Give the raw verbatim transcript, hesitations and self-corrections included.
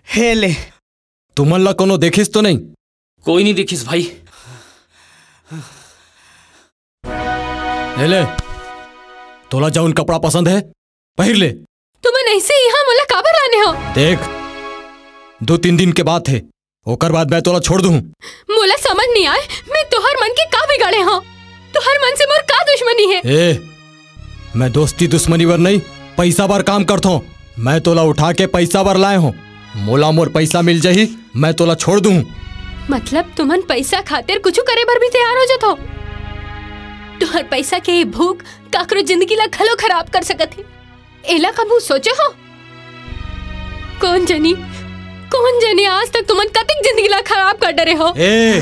हे ले। तुमन ला कोनो देखिस तो नहीं? कोई नहीं देखिस भाई। ए ले, तोला जौन कपड़ा पसंद हे, पहिर ले। तुमन ऐसे यहाँ मोला काबर लाने हो? देख, दो तीन दिन के बात हे, ओकर बाद मैं तोला छोड़ दूँ। मोला समझ नहीं आए, मैं तोहर मन के का बिगाड़े हो? तोहर मन से मोर का दुश्मनी हे? ए, मैं दोस्ती दुश्मनी बर नहीं, पैसा बर काम करथों। मैं तोला उठा के पैसा बर लाए हों। मोला मोर पैसा मिल जाही, मैं तोला छोड़ दूँ। मतलब तुमन पैसा खातिर कुछ करे बर भी तैयार हो जाथो? तोहर पैसा के ये भूख काकरो जिंदगी ला घलो खराब कर सकत हे। एला कभू सोचे हो? कोन जनी, कोन जनी आज तक तुमन कतिक जिंदगी ला खराब कर डरे हो? ए,